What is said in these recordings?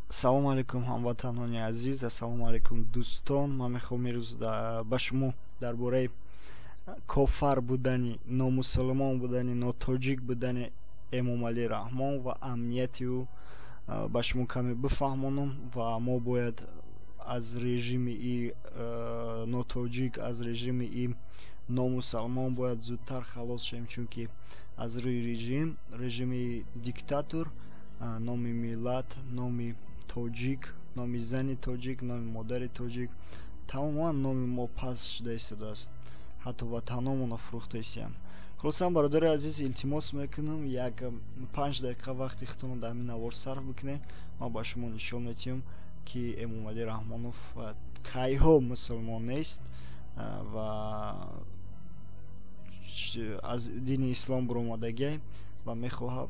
Салому алейкум, ҳамватанони азиз, ассалому алейкум, дӯстон. Ман мехоҳам имрӯз ба шумо дар бораи кофар будани, номусулмон будани, нотоҷик будани Эмомалӣ Раҳмон ва амнияти ӯ ба шумо каме бифаҳмонам. Ва мо бояд аз режими и нотоҷик, аз режими и номусалмон бояд зудтар халос шавем, чунки аз рӯи режими диктатор номи миллат, номи тоҷик, номи зани тоҷик, номи модари тоҷик, тамоман номи мо паст шуда истодааст, ҳатто ватаномонро фурӯхта истиянд. Хулосан, бародари азиз, илтимос мекунам, як 5 дақиқа вақти худтонро дар ҳамин навор сарф бикунед. Ман ба шумо нишон медиҳам, ки Эмомалӣ Раҳмонов кайҳо мусулмон нест ва аз дини ислом буромадагиай ва мехоҳад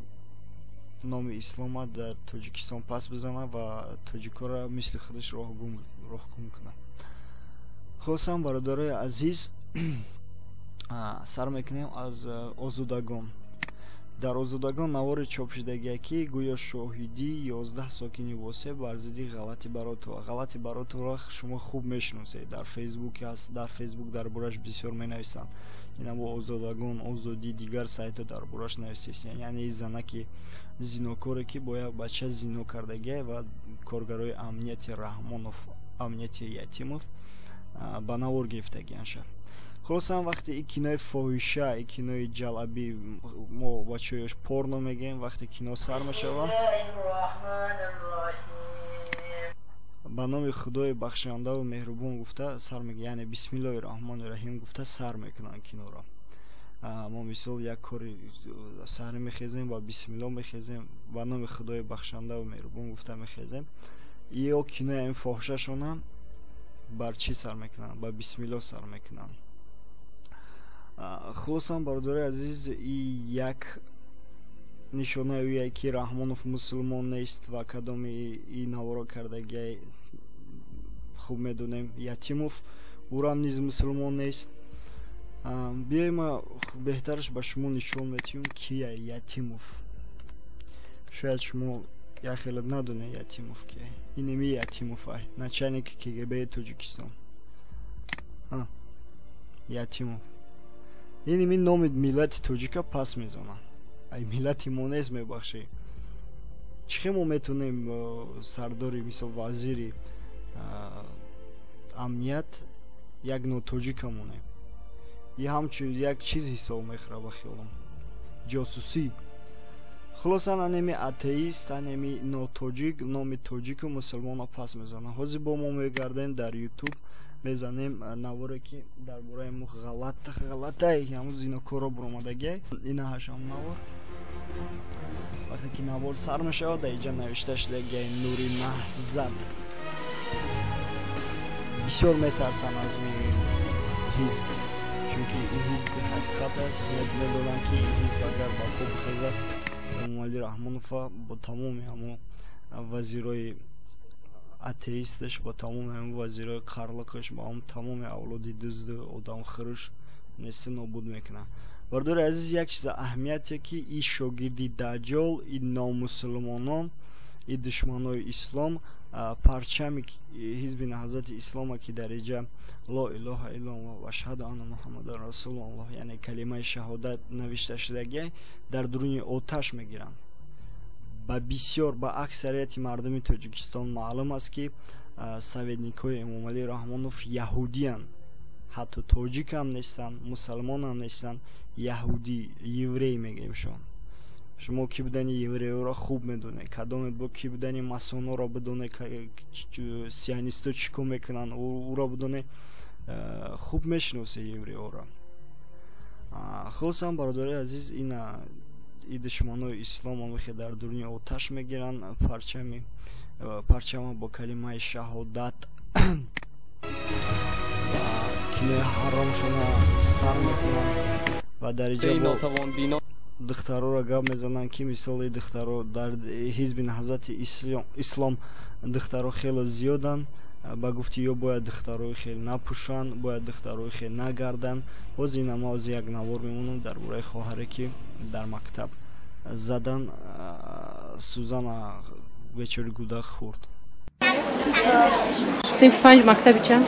номи ислома дар Тоҷикистон пас бизанад ва тоҷикоро мисли худаш роҳгум кунад. Хулосан, бародарои азиз, сар мекунем аз Озодагон. Дар Озодагон навори чопшидагие, ки гӯё шоҳидии 11 сокини Восеъ бар зидди Ғалати Баротова. Ғалати Баротовро шумо хуб мешиносед, дар Фейсбук ҳаст, дар Фейсбук дар борааш бисёр менависанд. Инам Озодагон, Озодӣ, дигар сайтҳо дар борааш нависестиянд. Яъне занаки зинокоре, ки бо як бача зино кардагия ва коргарои амнияти Раҳмонов, амнияти Ятимов ба навор гирифтагианша. Хулосан, вақте и кинои фоҳиша, и кинои ҷалабӣ, мо бачаёш порно мегӯем, вақте кино сар мешавад, ба номи Худои бахшандаву меҳрубон гуфта сар, яъне бисмиллоҳи раҳмони раҳим гуфта сар мекунанд киноро. Мо мисол як кори саҳарӣ мехезем ва бисмилло мехезем, ба номи Худои бахшандаву меҳрубон гуфта мехезем. Ё кинои ин фоҳишашона бар чӣ сар мекунанд? Ба бисмилло сар мекунанд. Хулосан, бародари азиз, и як нишонаи ӯе, ки Раҳмонов мусулмон нест ва кадоми и наворо кардагиай хуб медонем. Ятимов ӯрам низ мусулмон нест. Биёй, ма беҳтараш ба шумо нишон метиҳем, кия Ятимов. Шояд шумо як хеле надонед Ятимов кия. Инеми Ятимов ай, начальники КГБ Тоҷикистон Ятимов. Иними номи миллати тоҷика пас мезанад. Ай миллати мо нест, мебахшӣ. Чӣ хел мо метавонем сардори, мисол, вазири амният як нотоҷика монем? И ҳамчун як чиз ҳисоб мехӯра ба хиёлам, ҷосусӣ. Хулосан, анеми атеист, анеми нотоҷик номи тоҷику мусулмонро пас мезанад. Ҳозир бо мо мегардем, дар Ютуб мезанем наворе, ки дар бораи мо ғалатай ҳамун зинокорро буромадагиай. Ина ҳашам навор. Вақте ки навор сар мешавад, дар инҷа навишта шудагиай Нури Наҳзат. Бисёр метарсанд аз ҳизб, чунки ин ҳизби ҳақиқат аст. Медонанд, ки ин ҳизб агар ба по бихезад, Эмомалӣ Раҳмонова бо тамоми ҳамун вазирои атеисташ, бо тамоми ҳамун вазирои қарлиқаш, бо ҳамун тамоми авлоди дузду одамхӯрш нести нобуд мекунад. Бародари азиз, як чиза аҳамияте, ки и шогирди Даҷҷол, и номусулмонон, и душманои ислом парчами ҳизби Наҳзати Ислома, ки дар иҷа ло илоҳа иллаллоҳ ва ашҳаду анна Муҳаммадан расулуллоҳ, яъне калимаи шаҳодат навишта шудагиай, дар дуруни оташ мегиранд. Ба бисёр, ба аксарияти мардуми Тоҷикистон маълум аст, ки советникҳои Эмомалӣ Раҳмонов яҳудиянд, ҳатто тоҷикам нестанд, мусалмонам нестанд, яҳудӣ, еврей мегӯемшон. Шумо ки будани евреёро хуб медонед, кадомет бо ки будани масоноро бидонед, сионистҳо чӣ кор мекунанд, ӯро бидонед, хуб мешиносед евреёро. Хулосан, бародари азиз, ина и душманои ислом омехе дар дуруни оташ мегиранд парчами, парчама бо калимаи шаҳодат ва кинои ҳаромшона сар мекунанд ва дар иҷа духтароро гап мезананд, ки мисоли духтаро дар ҳизби Наҳзати Ислом духтаро хеле зиёданд. Ба гуфти ё бояд духтарои хел напӯшанд, бояд духтарои хел нагарданд. Боз ина ма ози як навор мемонам дар бораи хоҳаре, ки дар мактаб задан, сӯзана. бечори гудак хӯрд. Синфи 5 мактаби чанд?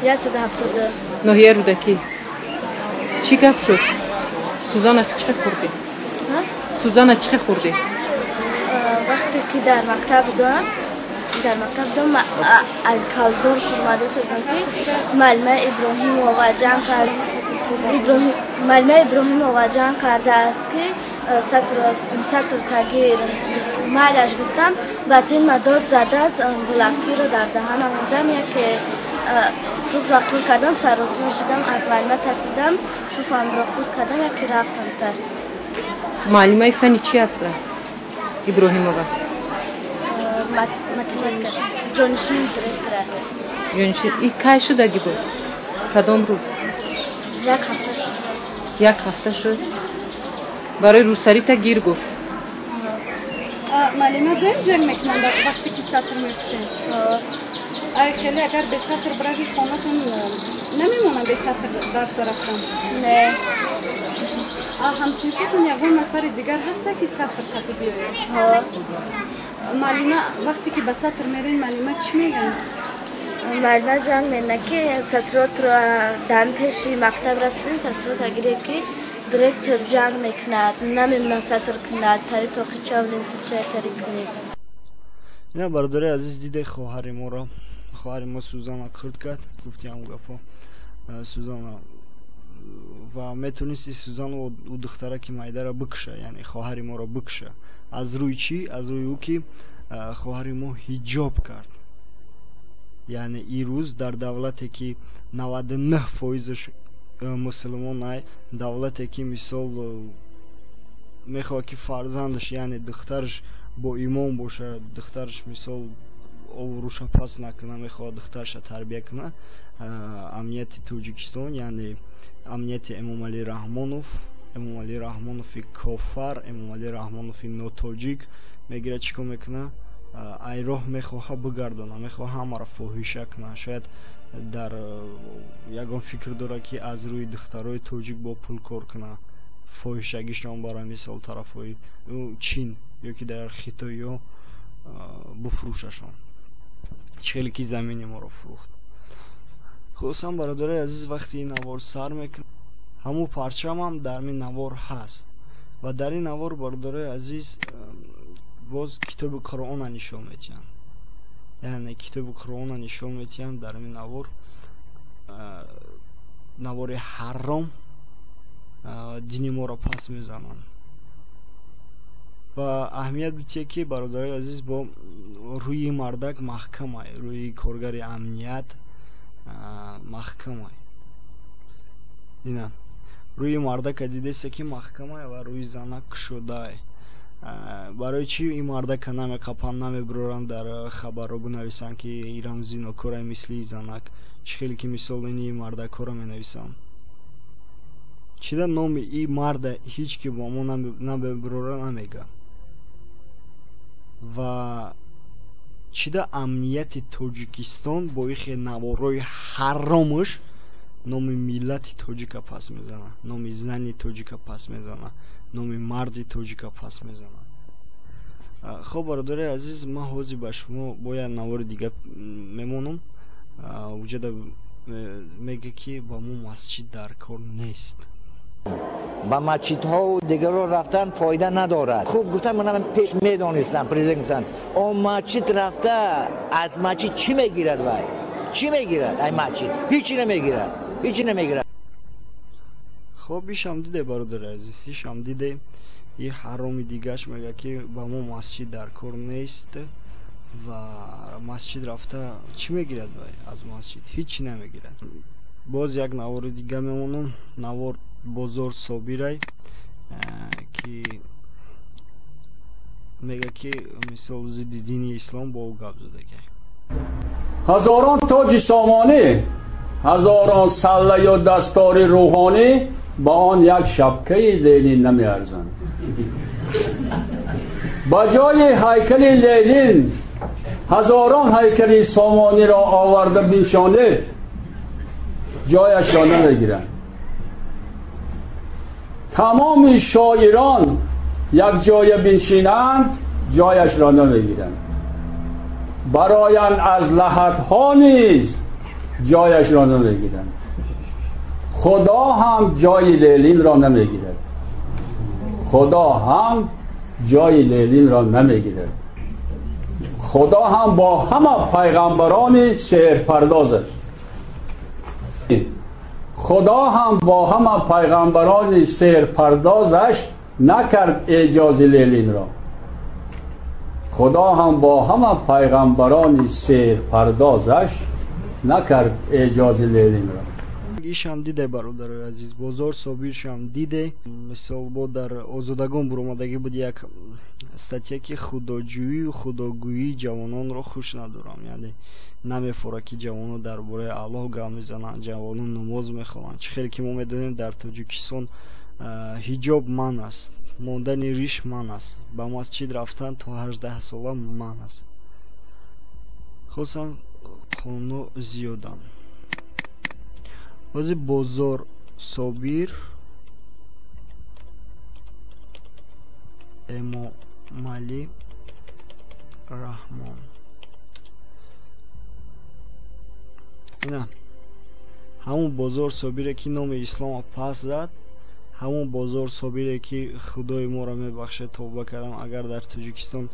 172. Ноҳияи Рӯдакӣ. Чӣ гап шуд? Сузана чӣ хӯрдӣ? Сузана чӣ хӯрдӣ? Вақте ки дар мактаб будам, алкалдор хӯрмада шудам, ки муаллима Иброҳимова ҷанг кардааст, ки сатр тагир майлаш гуфтам, ба синма дод задааст, булавкиро дар даҳанам мондам, яке туфра қур кардам, саросма шудам, аз муаллима тарсидам, туфамро қур кардам, яке рафтам дар. Муаллимаи фани чӣ аста Иброҳимова? Математика. Ҷонишини директора. Ҷонишин. И кай шудаги буд? Кадом рӯз? Як ҳафта шуд. Як ҳафта шуд? Барои рӯсарита гир гуфт. Муаллима доим ҷанг мекунанд вақте ки сатр мепӯшем. Ай хеле агар бе сатр бирави хонатон намемонам бе сатр дарса рафтан? Не. Ҳамсинфитон ягон нафари дигар ҳаста ки сатр қатӣ биёяд? Муаллима вақте ки ба сатр мерем, муаллима чӣ мегӯянд? Муаллима ҷанг менад, ки сатротро дан пеши мактаб расидем, сатрота гирем, ки директор ҷанг мекунад, намемонад сатр кунад, тари тоқича линтича тари кунед. Ина бародари азиз, диде хоҳари моро, хоҳари мо Сузана қурд кард, гуфти ҳам гапо Сузана, ва метавонисти Сузану ӯ духтара ки майдара бикуша, яъне хоҳари моро бикуша. Аз рӯи чӣ? Аз рӯи ӯ ки хоҳари мо ҳиҷоб кард. Яъне ирӯз дар давлате ки 99% мусулмон ай, давлате ки мисол мехоҳад ки фарзандаш, яъне духтараш бо имон бошад, духтараш мисол обрӯша пас накунад, мехоҳад духтараша тарбия кунад, амнияти Тоҷикистон, яъне амнияти Эмомалӣ Раҳмонов, Эмомалӣ Раҳмонови кофар, Эмомалӣ Раҳмонови нотоҷик мегирад, чӣ кор мекунад? Ай роҳ мехоҳад бигардонад, мехоҳад ҳамаро фоҳиша кунад. Шояд дар ягон фикр дорад, ки аз рӯи духтарои тоҷик бо пул кор кунад, фоҳишагишон барои мисол тарафҳои Чин ё ки дар Хитоиё буфурӯшашон, чӣ хеле ки замини моро фурӯхт. Хулосан бародарои азиз, вақти ин навор сар мекунад, ҳамун парчамам дар ин навор ҳаст ва дар ин навор бародарои азиз боз китоби Қуръона нишон метиҳанд, яъне китоби Қуръона нишон метиҳанд дар ин навор, навори ҳаром, дини моро пас мезананд. Ва аҳамият битие ки бародарои азиз, бо рӯи мардак маҳкамай, рӯи коргари амният маҳкамай. Ина рӯи мардака дидеста ки маҳкамай ва рӯи занак кушодай. Барои чӣ ин мардака намеқапанд, намебуроранд дар хабарро бинависанд, ки ирам зинокорай мисли занак, чӣ хеле ки мисол ини мардакҳоро менависанд? Чида номи и марда ҳеҷ ки бо мо намебурора, намега? Ва чида амнияти Тоҷикистон бо ихе наворҳои ҳаромаш номи миллати тоҷика пас мезанад, номи зани тоҷика пас мезанад, номи марди тоҷика пас мезанад? Хоб бародари азиз, ман ҳозир ба шумо бояд навори дига мемонам. Уҷада мега ки ба мо масҷид дар кор нест. Ба масҷидҳову дигарро рафтан фоида надорад. Хуб гуфтан, манам пеш медонистам, президент гуфтан, он масҷид рафта аз масҷид чӣ мегирад? Вай чӣ мегирад ай масҷид? Ҳичи намегирад, ҳичи намегирад. Хоб ишам диде бародари азиз, ишам диде. И ҳароми дигаш мега ки ба мо масҷид дар кор нест ва масҷид рафта чӣ мегирад? Вай аз масҷид ҳичи намегирад. Боз як навори дига мемонам, навор Бозор Собирай, ки мега ки мисол зидди дини ислом бо ӯ гап задагай. Ҳазорон тоҷи сомонӣ, ҳазорон салла ё дастори рӯҳонӣ ба он як шабкаи Ленин намеарзанд. Ба ҷои ҳайкали Ленин ҳазорон ҳайкали сомониро оварда биншонед, ҷояшро намегиранд. Тамоми шоирон як ҷоя биншинанд, ҷояшро намегиранд. Бароянд аз лаҳатҳо низ ҷояш ро намегиранд. Худо ҳам ҷои Ленин ро намегирад. Худо ҳам ҷои Ленин ро намегирад. Худо ҳам бо ҳама пайғамбарони сеҳрпардоз аст. Худо ҳам бо ҳама пайғамбарони сеҳрпардозаш накард эъҷози Ленинро. Худо ҳам бо ҳама пайғамбарони сеҳрпардозаш накард эъҷози Ленинро. Ишам диде, бародарои азиз, Бозор Собиршам диде. Мисол, бо дар Озодагон буромадагӣ буд як статья, ки худоҷӯию худогӯии ҷавононро хуш надорам, яъне намефора, ки ҷавонон дар бораи Аллоҳ гап мезананд, ҷавонон намоз мехонанд. Чӣ хеле ки мо медонем, дар Тоҷикистон ҳиҷоб манъ аст, мондани риш манъ аст, ба масҷид рафтан то 18 сола манъ аст. Хусусан қонунҳо зиёданд. Ҳозир Бозор Собир Эмомалӣ Раҳмон, ина ҳамун Бозор Собире, ки номи ислома пас зад, ҳамун Бозор Собире, ки худои моро мебахшад, тавба кардам, агар дар Тоҷикистон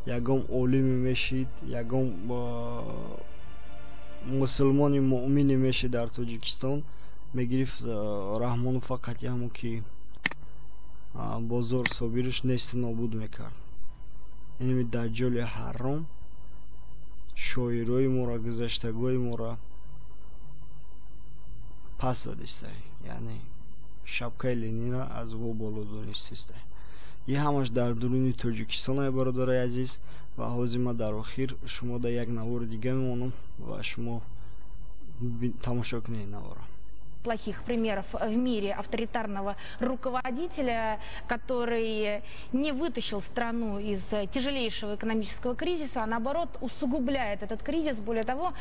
ягон олиме мешид, ягон мусулмони муъмине мешид дар Тоҷикистон, мегирифт Раҳмону фақат ҳамон ки Бозор Собираш нести нобуд мекард. Инами даҷҷоли ҳаром шоирои моро, гузаштагои моро пас задистай, яъне шапкаи Ленина аз во боло донистистай. И ҳамаш дар дуруни Тоҷикистон ай, бародарои азиз. Ва ҳозир ман дар охир шумо дар як навори дига мемонам ва шумо тамошо кунед наворо. Плохих примеров в мире авторитарного руководителя, который не вытащил страну из тяжелейшего экономического кризиса, а наоборот усугубляет этот кризис. Более того,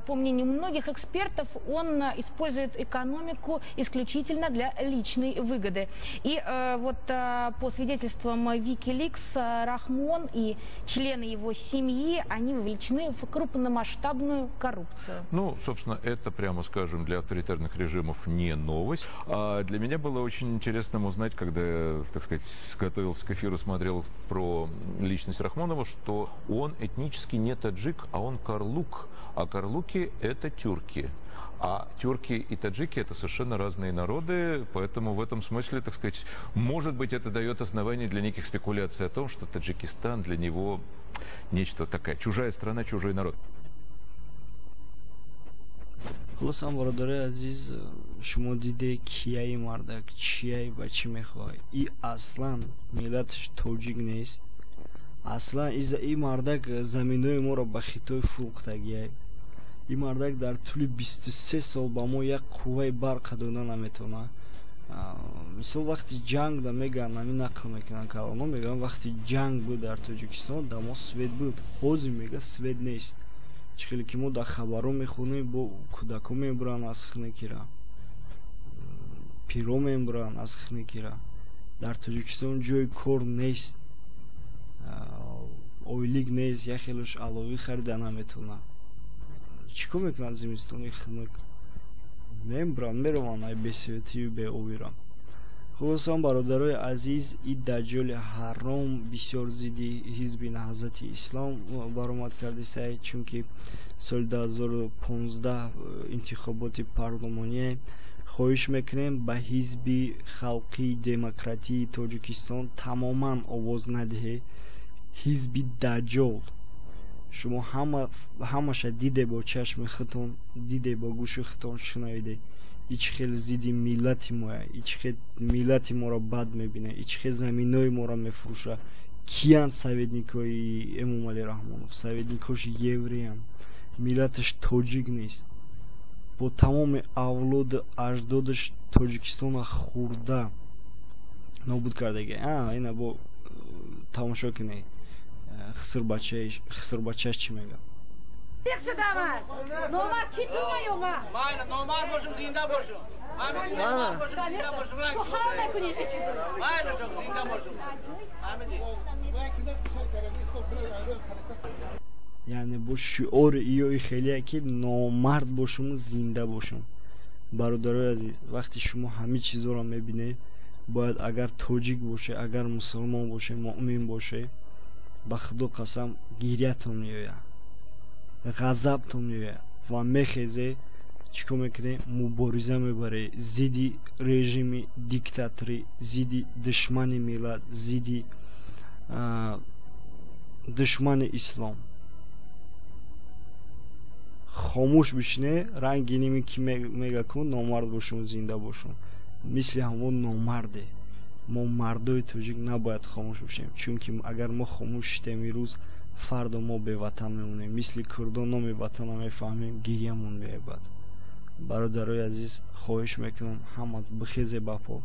по мнению многих экспертов, он использует экономику исключительно для личной выгоды. И вот по свидетельствам Wikileaks, Рахмон и члены его семьи, они вовлечены в крупномасштабную коррупцию. Ну, собственно, это, прямо скажем, для авторитарных режимов не новость. А для меня было очень интересным узнать, когда я, так сказать, готовился к эфиру, смотрел про личность Рахмонова, что он этнически не таджик, а он карлук. А карлуки – это тюрки. А тюрки и таджики – это совершенно разные народы, поэтому в этом смысле, так сказать, может быть, это дает основание для неких спекуляций о том, что Таджикистан для него нечто такая чужая страна, чужой народ. Хулосам, бародарои азиз, шумо диде, кияи мардак, чияй ва чӣ мехоҳад. И аслан миллаташ тоҷик нест, аслан и мардак заминои моро ба Хитой фурӯхтагиай. И мардак дар тӯли 23 сол ба мо як қувваи барқа дода наметавонад. Мисол, вақти ҷанг да мегӯянд, ҳамин нақл мекунанд калоно, мегӯянд, вақти ҷанг буд дар Тоҷикистон, да мо свет буд, ҳозир, мега, свет нест. Чӣ хеле ки мо дар хабарҳо мехонем, бо кӯдакҳо мебуранд аз хунукира, пиро мебуранд аз хунукира. Дар Тоҷикистон ҷои кор нест, ойлик нест, як хелош аловӣ харида наметавонад. Чӣ кор мекунанд зимистони хунук? Мебуранд, мераванд ай бесветию беобира. Хулосан, бародарои азиз, и даҷҷоли ҳаром бисёр зидди ҳизби Наҳзати Ислом баромад кардисай, чунки соли 2015 интихоботи парлумоние. Хоҳиш мекунем, ба Ҳизби Халқии Демократии Тоҷикистон тамоман овоз надиҳед. Ҳизби даҷҷол, шумо ҳамаша диде, бо чашми худтон диде, бо гӯши худтон шунавиде, и чӣ хел зидди миллати моя, и чӣ хел миллати моро бад мебинад, и чӣ хел заминои моро мефурӯшад. Киянд советникҳои Эмомалӣ Раҳмонов? Советникҳош евреянд, миллаташ тоҷик нест. Бо тамоми авлоду аҷдодаш Тоҷикистона хӯрда нобуд кардага. Ина бо тамошо кунед, хисрбачааш чӣ мегӯяд. Номард ки ту ё ма? Майна, номард бошам, зинда бошам. Номард бошам, зинда бошам. Ту ҳал мекунӣ ин чизро. Майна, зинда бошам. Ҳамиди. Яъне бо шиори иёи хелие, ки номард бошуму зинда бошум. Бародарои азиз, вақте шумо ҳамин чизоро мебинед, бояд, агар тоҷик боше, агар мусулмон боше, муъмин боше, ба Худо қасам, гирьятон меояд, ғазабтон меояд ва мехезе. Чӣ кор мекунем? Мубориза мебаред зидди режими диктаторӣ, зидди душмани миллат, зидди душмани ислом. Хомӯш бишине, ранги ними ки мега кун, номард бошум, зинда бошум, мисли ҳамон номарде. Мо, мардои тоҷик, набояд хомӯш бошем, чунки агар мо хомӯш шитем имрӯз, фардо мо беватан мемонем, мисли курдон. Номи ватана мефаҳмем, гирьямон меояд. Бародарои азиз, хоҳиш мекунам, ҳама бихезе ба по,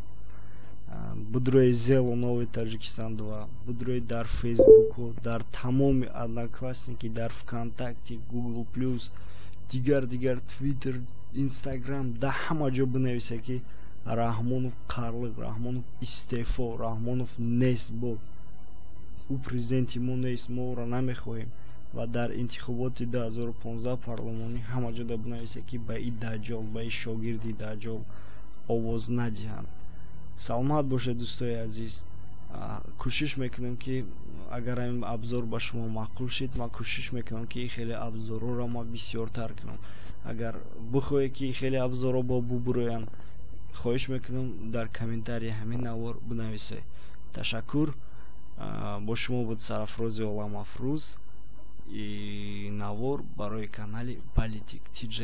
бидрои Зело Новый Таҷикистон 2, бидрои дар Фейсбуку, дар тамоми Одноклассники, дар ВКонтакте, Гугл Плюс, дигар дигар, Твиттер, Инстаграм, дар ҳама ҷо бинависе, ки Раҳмонов қарлиқ, Раҳмонов истеъфо, Раҳмонов нест буд, ӯ президенти мо нест, мо ӯро намехоҳем. Ва дар интихоботи 2015 парлумонӣ ҳама ҷода бинависе, ки ба и даҷҷол, ба и шогирди даҷҷол овоз надиҳанд. Саломат бошед, дӯстои азиз. Кӯшиш мекунем, ки агар ҳамин обзор ба шумо маъқул шид, ман кӯшиш мекунам, ки хеле обзорҳоро ман бисёртар кунам. Агар бихоҳед, ки хеле обзорҳо бо бубуроянд, хоҳиш мекунам, дар комментарии ҳамин навор бинависед. Ташаккур. Бо шумо буд Сарафрози Оламафрӯз. И навор барои канали Политик Тиҷ.